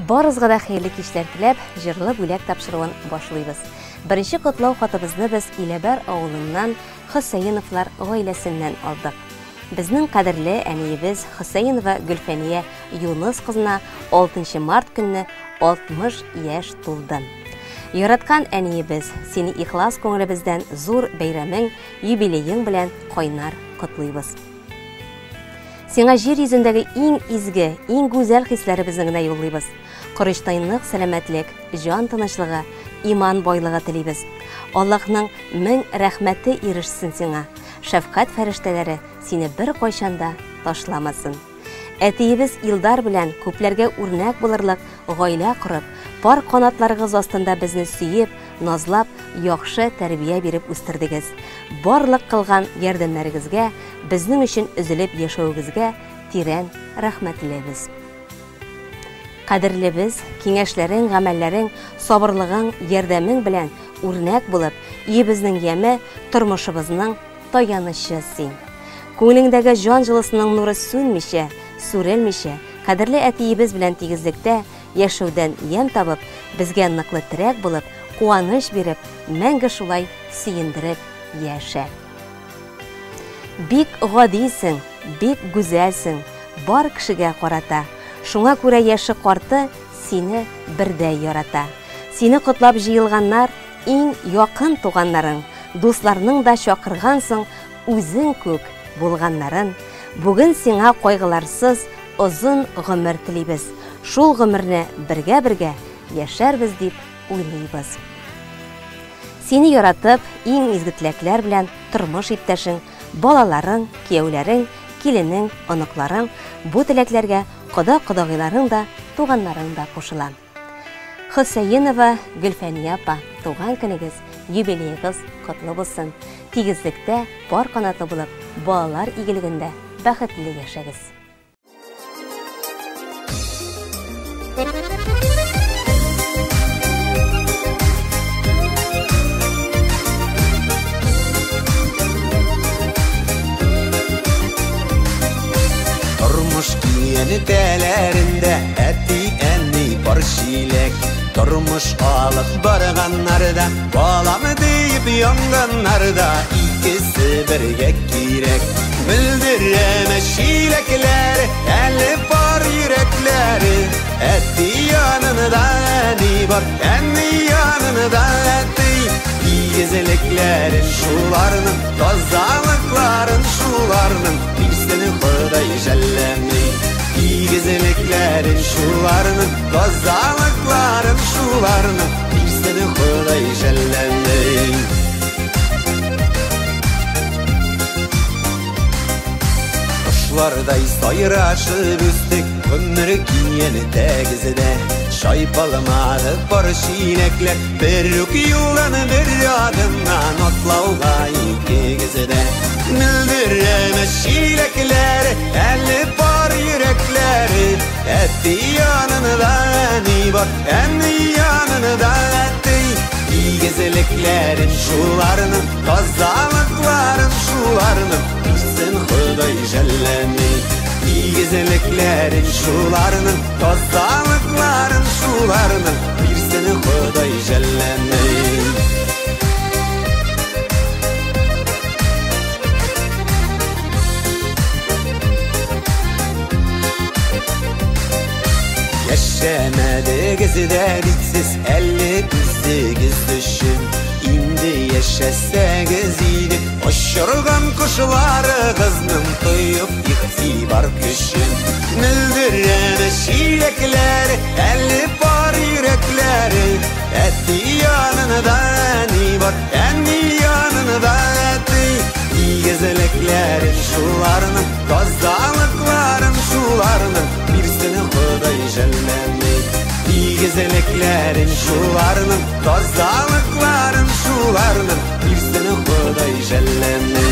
Барыгызга да хәерле кичләр теләп, җырлы бүләк тапшыруын башлыйбыз. Беренче котлау хатыбызны без Иләбәр авылыннан Хөсәеновлар гаиләсеннән алдык. Безнең кадерле әниебез Хөсәенова Гөлфәния Юныс кызына 6 март көнне 60 яшь тулды. Яраткан әниебез, сине ихлас күңелебездән зур бәйрәмең, юбилеең белән кайнар котлыйбыз. Сиңа җир йөзендәге иң изге, иң гүзәл хисләребезне генә юллыйбыз. Корычтай нык сәламәтлек, җан тынычлыгы, иман байлыгы телибез. Аллаһның мең рәхмәте ирешсен сиңа. Шәфкать фәрештәләре сине беркайчан да ташламасын. Әтиебез Илдар белән күпләргә үрнәк булырлык гаилә корып, пар канатларыгыз астында безне сөеп, назлап, яхшы тәрбия биреп үстердегез. Барлык кылган ярдәмнәрегезгә, безнең өчен өзелеп яшәвегезгә тирән рәхмәтлебез. Кадерлебез, киңәшләрең, гамәлләрең, сабырлыгың, ярдәмең белән үрнәк булып, өебезнең яме, тормышыбызның таянычы син. Күңелеңдәге җан җылысының нуры сүнмичә, сүрелмичә, кадерле әтиебез белән тигезлектә яшәүдән ямь табып, безгә ныклы терәк булып, куаныч биреп, мәңге шулай сөендереп яшә. Бик гадисең, бик гүзәлсең, бар кешегә карата. Шуңа күрә яше карты сине бердәй ярата. Сине котлап җыелганнар иң якын туганнарың, дусларның да чакыргансың үзең күк булганнарын. Бүген сиңа кайгыларсыз озын гомер телибез. Шул гомерне бергә-бергә яшәрбез дип уйлыйбыз. Сине яратып, иң изге теләкләр белән тормыш иптәшең, балаларың, кияүләрең, киленең, оныкларың, бу теләкләргә кода-кодагыйларың да, туганнарың да кушыла. Хөсәенова Гөлфәния апа, туган көнегез, юбилеегыз котлы булсын. Тигезлектә пар канатлы булып, балалар игелегендә бәхетле яшәгез. Тормыш киенетәләрендә әти-әни пар чиләк. Тормыш алып барганнарда, балам диеп янганнарда икесе бергә кирәк. Мөлдерәмә чиләкләр, әле пар йөрәкләре. Әти янында әни бар, әни янында әти. Игезлекләрен шуларның, тазалыкларын шуларның, бирсен Ходай жәлләми. Игезлекләрен шуларның, тазалыкларын шуларның, бирсен Ходай жәлләми. Кошлардай сайрашып үстек, гомер киен тәгездә. Чайпалмады пар чиләкләр, бер үк юлдан бер адымнан атлауга икегездә. Мөлдерәмә чиләкләр, әле пар йөрәкләре. Әти янында әни бар, әни янында әти. Игезлекләрен шуларның, тазалыкларын шуларның, бирсен Ходай жәлләми. Игезлекләрен шуларның, тазалыкларын шуларның, бирсен Ходай жәлләми. Яшәмәдегез дә бит сез әле үзегез өчен. Инде яшәсәгез иде, очырган кошларыгызның тоеп игътибар көчен. Мөлдерәмә чиләкләр, әле пар йөрәкләре. Әти янында әни бар, әни янында әти. Игезлекләрен шуларның, тазалыкларын шуларның, бирсен Ходай жәлләми. Игезлекләрен шуларның, тазалыкларын шуларның, бирсен Ходай жәлләми.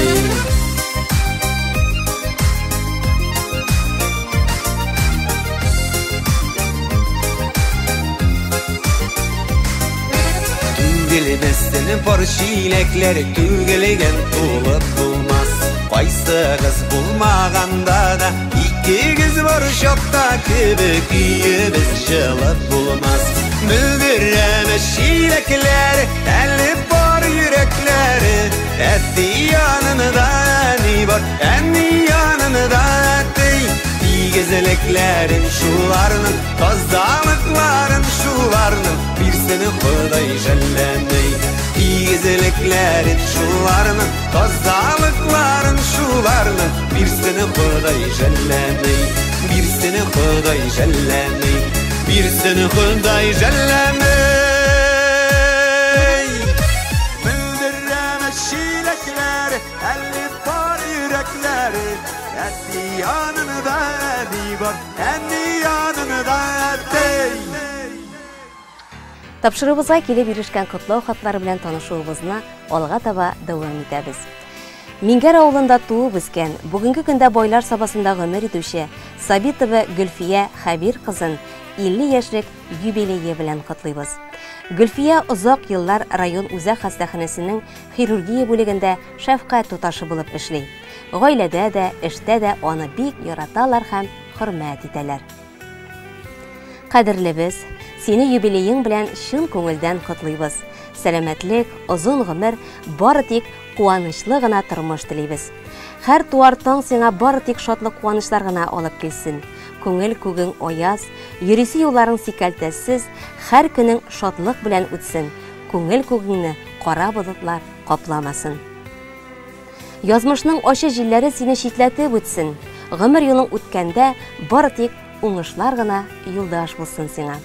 Түгелмәсен Пар чиләкләр түгелгән тулып булмас. Кайсыгыз булмаганда да икегез бар чакта кебек өебез җылып булмас. Мөлдерәмә чиләкләр, әле бар йөрәкләре. Әти янында әни бар, әни янында әти. Тигезлекләрен шуларның, тазалыкларын шуларның, бирсен Ходай жәлләмәй. Тигезлекләрен шуларның, тазалыкларын шуларның, бирсен Ходай жәлләмәй. Бирсен Ходай жәлләмәй, бирсен Ходай жәлләмәй. Мөлдерәмә чиләкләр, әле бар йөрәкләре. Әти янында әни бар, әни янында әти. Тапшыруыбызга килеп ирешкән котлау хатлары белән танышуыбызны алга таба дәвам итәбез. Миңгәр авылында туып үскән, бүгенге көндә Байлар Сабасында гомер итүче Сабитова Гөлфия Хәбир кызын 50 яшьлек юбилее белән котлыйбыз. Гөлфия озак еллар район үзәк хастаханәсенең хирургия бүлегендә шәфкать туташы булып эшли. Гаиләдә дә, эштә дә аны бик яраталар һәм хөрмәт итәләр. Кадерлебез, сине юбилеең белән чын күңелдән котлыйбыз. Сәламәтлек, озын гомер, бары тик куанычлы гына тормыш телибез. Һәр туар таң сиңа бары тик шатлык куанычлар гына алып килсен. Күңел күгең аяз, йөрисе юлларың сикәлтәсез, һәр көнең шатлык белән үтсен. Күңел күгеңне кара болытлар капламасын. Язмышның ачы җилләре сине читләтеп үтсен. Гомер юлың үткәндә бары тик уңышлар гына юлдаш булсын сиңа.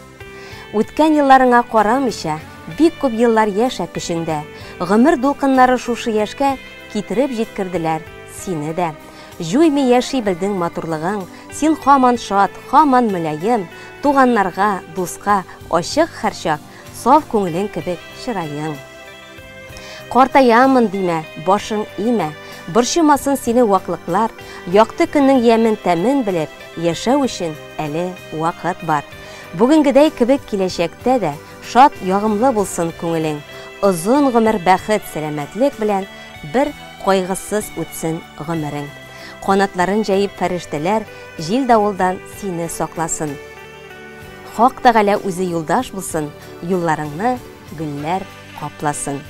Үткән елларыңа карамыйча, бик күп еллар яшә көчеңдә. Гомер дулкыннары шушы яшькә китереп җиткерделәр сине дә. Җуймый яши белдең матурлыгың, син һаман шат, һаман мөлаем, туганнарга, дуска ачык һәрчак, саф күңелең кебек чыраең. Картаямын димә, башың имә, борчымасын сине ваклыклар, якты көннең ямен тәмен белеп, яшәү өчен әле вакыт бар. Бүгенгедәй кебек киләчәктә дә шат, ягымлы булсын күңелең. Озын гомер бәхет, сәламәтлек белән бер кайгысыз үтсен гомерең. Канатларын җәеп фәрештәләр җил давылдан сине сакласын. Хак Тәгалә үзе юлдаш булсын, юлларыңны гөлләр капласын.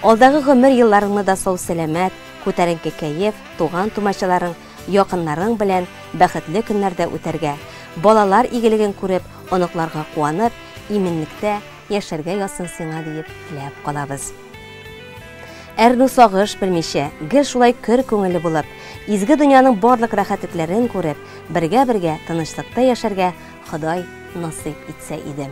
Алдагы гомер елларыңны да сау сәламәт, күтәренке кәеф, туган тумачаларың, якыннарың белән бәхетле көннәрдә үтәргә, балалар игелеген күреп, оныкларга куанып, иминлектә яшәргә язсын сиңа диеп теләп калабыз. Әрнү сагыш белмичә, гел шулай көр күңелле булып, изге дөньяның барлык рәхәтлекләрен күреп, бергә-бергә тынычлыкта яшәргә Ходай насыйп итсә иде.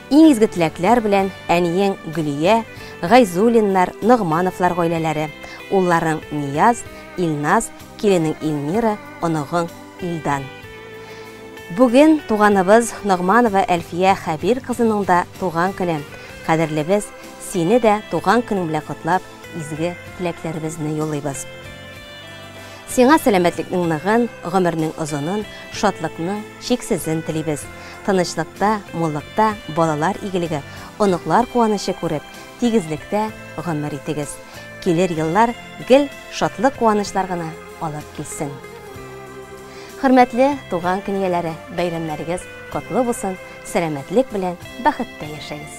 Иң изге теләкләр белән әниең Гөлия, Гайзуллиннар, Ногмановлар гаиләләре, улларың Нияз, Илназ, киленең Эльмира, оныгың Илдан. Бүген туганыбыз Ногманова Әлфия Хәбир кызының да туган көне. Кадерлебез, сине дә туган көнең белән котлап, изге теләкләребезне юллыйбыз. Сиңа сәламәтлекнең ныгын, гомернең озынын, шатлыкның чиксезен телибез. Тынычлыкта, муллыкта балалар игелеге, оныклар куанычы күреп, тигезлектә гомер итегез. Килер еллар гел шатлык куанычлар гына алып килсен. Хөрмәтле туган көн ияләре, бәйрәмнәрегез котлы булсын, сәламәтлек белән бәхеттә яшәгез.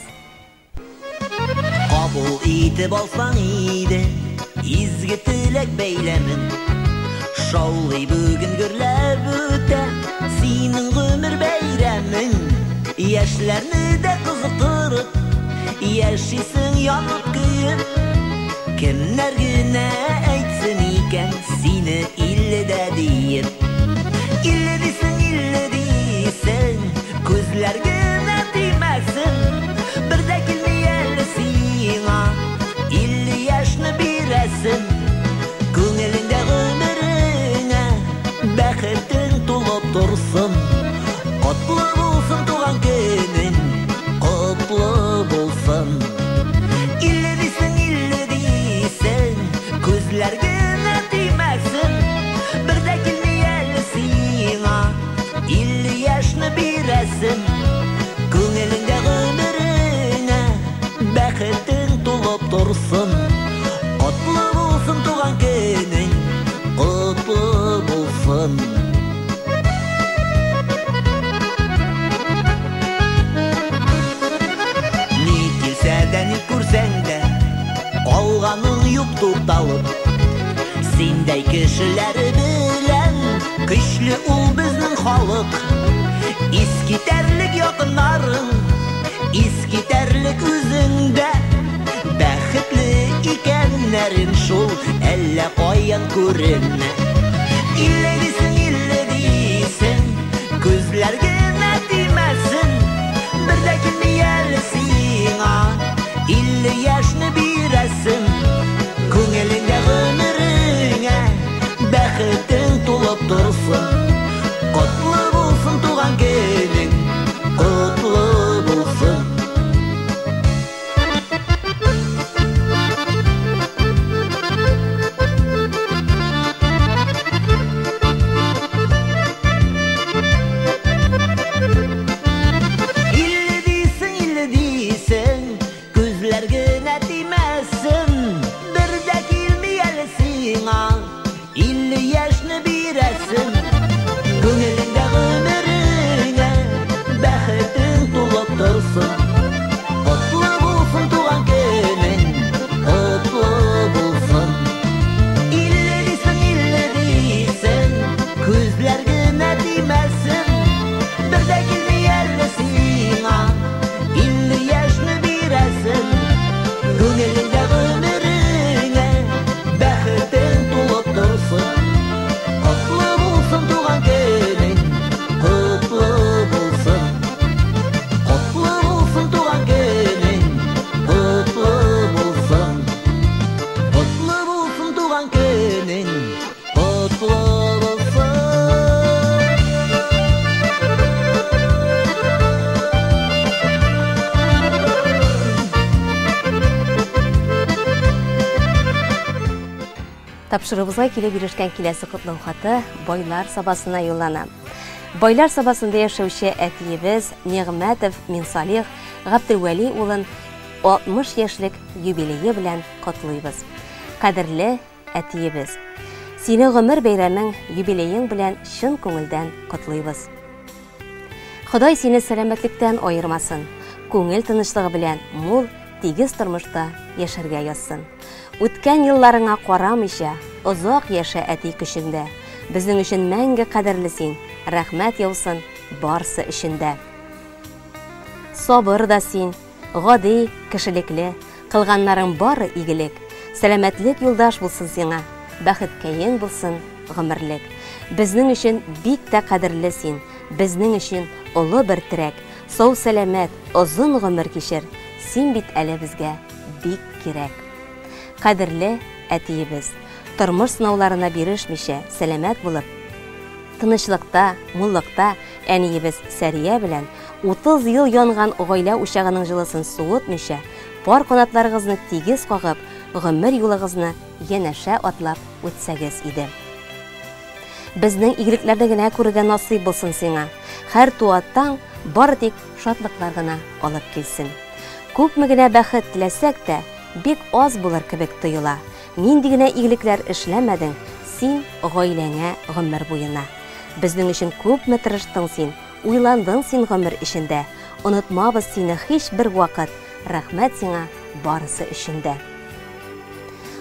Кабул итеп алсаң иде изге теләк бәйләмен. Шаулый бүген гөрләп үтә синең гомер бәйрәмең. Яшьләрне дә кызыктырып, яшисең янып көеп. Кемнәр генә әйтсен икән сине илледә диеп. Илле дисең, илле дисең, күзләр генә тимәсен. Бер дә килми әле сиңа 50 яшьне бирәсен. Күңелеңдә гомереңә бәхетең тулып торсын. Котлы булсын туган көнең, котлы булсын. Илле дисең, илле дисең, күзләр генә тимәсен. Бер дә килми әле сиңа 50 яшьне бирәсен. Котлы булсын туган көнең, котлы булсын. Ни килсә дә, ни күрсәң дә, калганың юк тукталып. Синдәй кешеләр белән көчле ул безнең халык. Искитәрлек якыннарың, искитәрлек үзең дә. Бәхетле икәннәрен шул әллә каян күренә. 50 дисең, 50 дисең, күзләр генә тимәсен. Бер дә килми әле сиңа 50 яшьне бирәсең. Күңелеңдә гомереңә бәхетең тулып торсын. Котлы булсын туган көнең, котлы булсын. 50 дисең, 50 дисең, күзләр генә тимәсен. Бер дә килми әле сиңа 50 яшьне бирәсең. Күңелеңдә гомереңә бәхетең тулып торсын. Котлы булсын туган көнең, котлы булсын. 50 дисең, 50 дисең, күзләр генә тимәсен. Бер дә килми әле сиңа 50 яшьне бирәсең. Күңелеңдә гомереңә бәхетең тулып торсын. Котлы булсын туган көнең, котлы булсын. Котлы булсын туган көнең, котлы булсын. Котлы булсын туган көнең, котлы булсын. Тапшыруыбызга килеп ирешкән киләсе котлау хаты Байлар Сабасына юллана. Байлар Сабасында яшәүче әтиебез Нигъмәтов Минсалих Габделвәли улын 60 яшьлек юбилее белән котлыйбыз. Кадерле әтиебез, сине гомер бәйрәмең, юбилеең белән чын күңелдән котлыйбыз. Ходай сине сәламәтлектән аермасын, күңел тынычлыгы белән мул, тигез тормышта яшәргә язсын. Үткән елларыңа карамыйча, озак яшә әти көчеңдә. Безнең өчен мәңге кадерле син, рәхмәт яусын барсы өчен дә. Сабыр да син, гади, кешелекле, кылганнарың бары игелек. Сәламәтлек юлдаш булсын сиңа, бәхеткәең булсын гомерлек. Безнең өчен бик тә кадерле син, безнең өчен олы бер терәк. Сау сәламәт, озын гомер кичер. Син бит әле безгә бик кирәк. Кадерле әтиебез, тормыш сынауларына бирешмичә, сәламәт булып, тынычлыкта, муллыкта әниебез Сәрия белән 30 ел янган гаилә учагының җылысын суытмыйча, пар канатларыгызны тигез кагып, гомер юлыгызны янәшә атлап үтсәгез иде. Безнең игелекләрне генә күрергә насыйп булсын сиңа. Һәр туаттаң бары тик шатлыклар гына алып килсен. Күпме генә бәхет теләсәк тә, бик аз булыр кебек тоела. Нинди генә игелекләр эшләмәдең син гаиләңә гомер буена. Безнең өчен күпме тырыштың син, уйландың син гомер эчендә. Онытмабыз сине һич бер вакыт. Рәхмәт сиңа барысы өчен дә.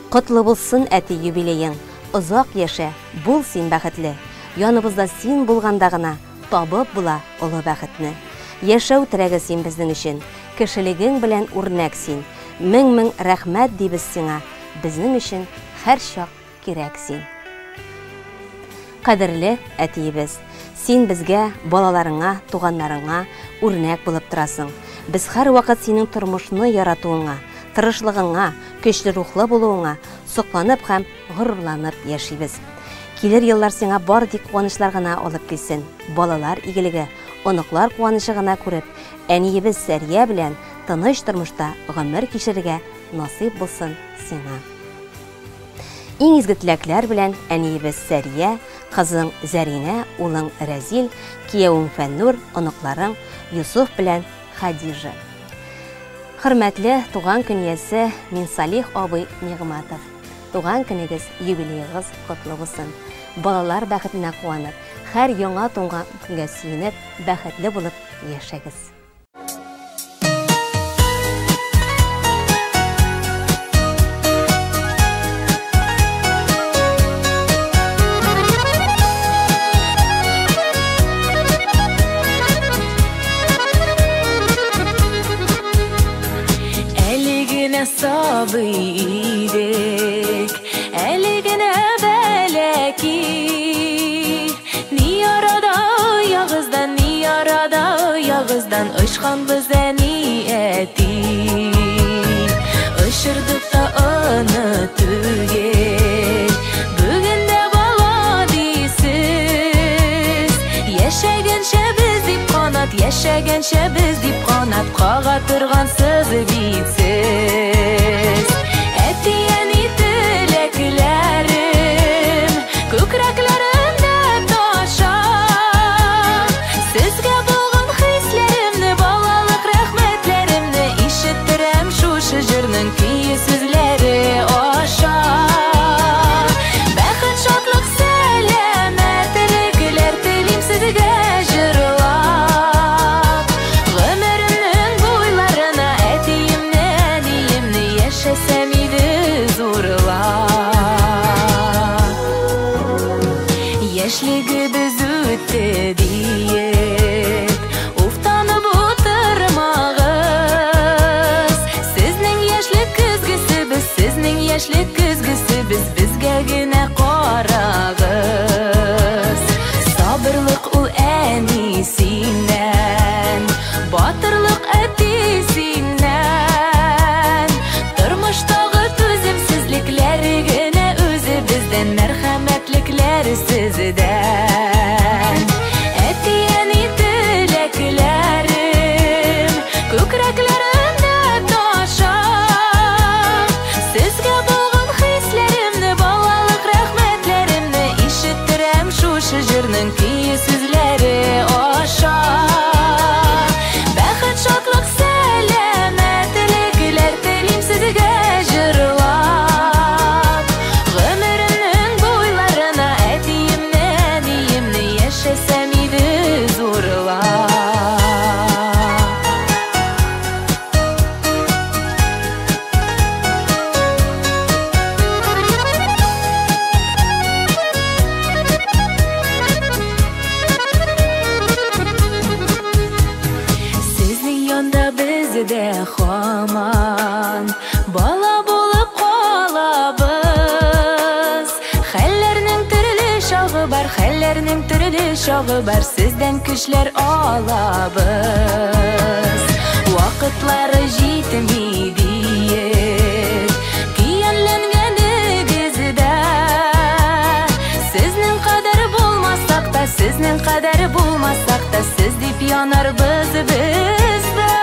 Котлы булсын әти юбилеең. Озак яшә, бул син бәхетле. Яныбызда син булганда гына табып була олы бәхетне. Яшәү терәге син безнең өчен. Кешелегең белән үрнәк син. Мең-мең рәхмәт дибез сиңа. Безнең өчен һәр чак кирәк син. Кадерле әтиебез, син безгә, балаларыңа, туганнарыңа үрнәк булып торасың. Без һәрвакыт синең тормышны яратуыңа, тырышлыгыңа, көчле рухлы булуыңа сокланып һәм горурланып яшибез. Килер еллар сиңа бары тик куанычлар гына алып килсен. Балалар игелеге, оныклар куанычы гына күреп, әниебез Сәрия белән тыныч тормышта гомер кичерергә насыйп булсын сиңа. Иң изге теләкләр белән әниебез Сәрия, кызың Зәринә, улың Рәзил, киявең Фәннур, оныкларың Юсуф белән Хадижа. Хөрмәтле туган көн иясе Минсалих абый Нигъмәтов. Туган көнегез, юбилеегыз котлы булсын. Балалар бәхетенә куанып, һәр яңа туган көнгә сөенеп, бәхетле булып яшәгез. Әле генә сабый идек, әле генә бәләки. Ни арада оягыздан, ни арада оягыздан очканбыз әни, әти. Очырдык та аны түгел, бүген дә бала дисез. Яшәгәнчә без дип канат, яшәгәнчә без дип канат кага торгансыз бит сез. Әти-әни теләкләрем күкрәкләремдә таша. Сезгә булган хисләремне, балалык рәхмәтләремне ишеттерәм шушы җырның көе сүзләре аша. Бәхет, шатлык, сәламәтлекләр телим сезгә җырлап. Гомеремнең буйларына әтиемне, әниемне яшәсәм иде зурлап. Яшьлегебез үтте диеп, уфтанып утырмагыз. Сезнең яшьлек көзгесе без, сезнең яшьлек көзгесе без, безгә генә карагыз. Сабырлык ул әни синнән, батырлык әти синнән. Тормыштагы түземсезлекләр генә үзебездән, мәрхәмәтлекләр сездән. Әти-әни теләкләрем күкрәкләремдә таша. Сезгә булган хисләремне, балалык рәхмәтләремне ишеттерәм шушы җырның көе сүзләре аша. Бәхет, шатлык, сәламәтлекләр телим сезгә җырлап. Гомеремнең буйларына әтиемне, әниемне яшәсәм иде зурлап. Сезнең янда без дә һаман бала булып калабыз. Хәлләрнең төрле чагы бар, хәлләрнең төрле чагы бар, сездән көчләр алабыз. Вакытлары җитми диеп, көянләнгәнегездә. Сезнең кадәр булмасак та, сезнең кадәр булмасак та, сез дип янарбыз без дә.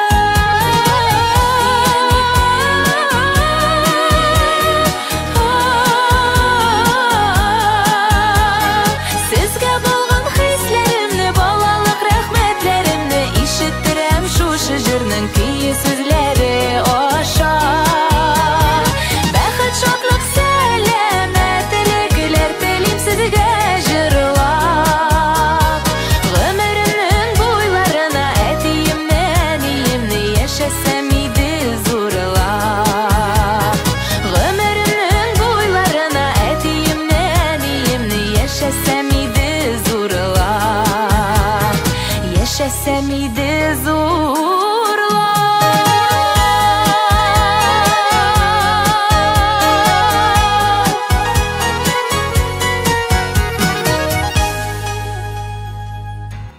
Сезгә булган хисләремне, балалык рәхмәтләремне ишеттерәм шушы җырның көе сүзләре аша. Бәхет, шатлык, сәламәтлекләр телим сезгә җырлап. Гомеремнең буйларына әтиемне, әниемне яшәсәм иде зурлап. Гомеремнең буйларына әтиемне, әниемне яшәсәм иде зурлап. Яшәсәм иде зурлап.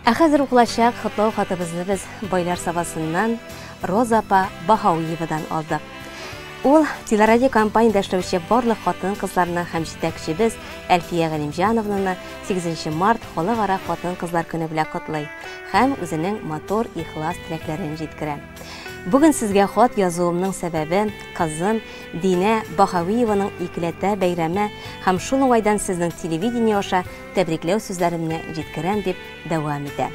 Ә хәзер укылачак котлау хатыбызны без Байлар Сабасыннан Роза апа Баһауиевадан алдык. Ул телерадио компаниядә эшләүче барлык хатын-кызларны һәм җитәкчебез Әлфия Галимҗановнаны 8 март Халыкара хатын-кызлар көне белән котлый һәм үзенең матур ихлас теләкләрен җиткерә. Бүген сезгә хат язуымның сәбәбе кызым Динә Баһавиеваның икеләтә бәйрәме һәм шул уңайдан сезнең телевидение аша тәбрикләү сүзләремне җиткерәм дип дәвам итә.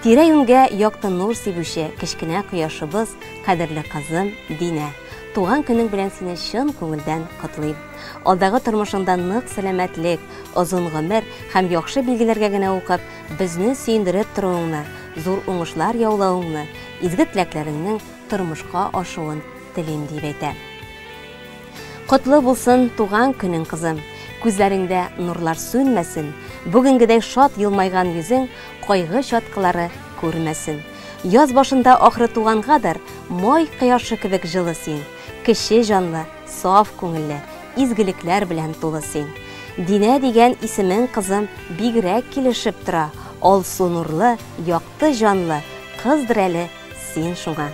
Тирә-юньгә якты нур сибүче кечкенә кояшыбыз, кадерле кызым Динә. Туган көнең белән сине чын күңелдән котлыйм. Алдагы тормышыңда нык сәламәтлек, озын гомер һәм яхшы билгеләргә генә укып, безне сөендереп торуыңны, зур уңышлар яулавыңны, изге теләкләреңнең тормышка ашуын телим, дип әйтә. Котлы булсын туган көнең, кызым. Күзләреңдә нурлар сүнмәсен, бүгенгедәй шат елмайган йөзең кайгы чаткылары күрмәсен. Яз башында ахры тугангадыр, май кояшы кебек җылы син. Кече җанлы, саф күңелле, изгелекләр белән тулы син. Динә дигән исемең, кызым, бигрәк килешеп тора. Алсу нурлы, якты җанлы кыздыр әле син шуңа.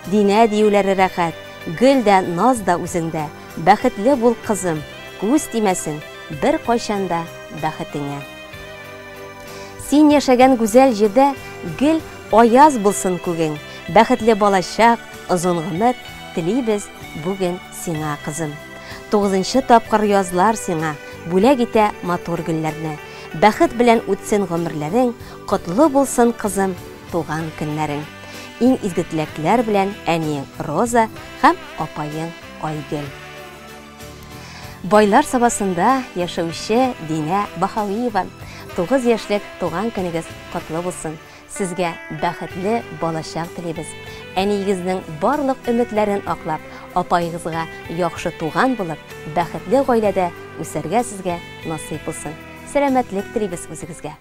Динә диюләре рәхәт, гөл дә, наз да үзеңдә. Бәхетле бул, кызым, күз тимәсен беркайчан да бәхетеңә. Син яшәгән гүзәл җирдә гел аяз булсын күгең. Бәхетле балачак, озын гомер телибез бүген сиңа, кызым. Тугызынчы тапкыр язлар сиңа бүләк итә матур гөлләрне. Бәхет белән үтсен гомерләрең, котлы булсын, кызым, туган көннәрең. Иң изге теләкләр белән әниең Роза һәм апаең Айгөл. Байлар Сабасында яшәүче Динә Баһавиева, 9 яшьлек туган көнегез котлы булсын. Сезгә бәхетле балачак телибез. Әниегезнең барлык өметләрен аклап, апаегызга яхшы туган булып, бәхетле гаиләдә үсәргә сезгә насыйп булсын. Сәламәтлек телибез үзегезгә.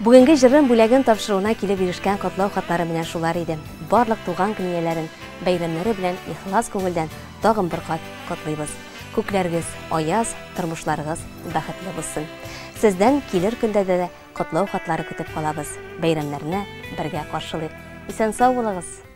Бүгенге җырым бүләген тапшыруына килеп ирешкән котлау хатлары менә шулар иде. Барлык туган көн ияләрен бәйрәмнәре белән ихлас күңелдән тагын бер кат котлыйбыз. Күкләрегез аяз, тормышларыгыз бәхетле булсын. Сездән килер көндә дә котлау хатлары көтеп калабыз. Бәйрәмнәрне бергә каршылыйк. Исән-сау булыгыз!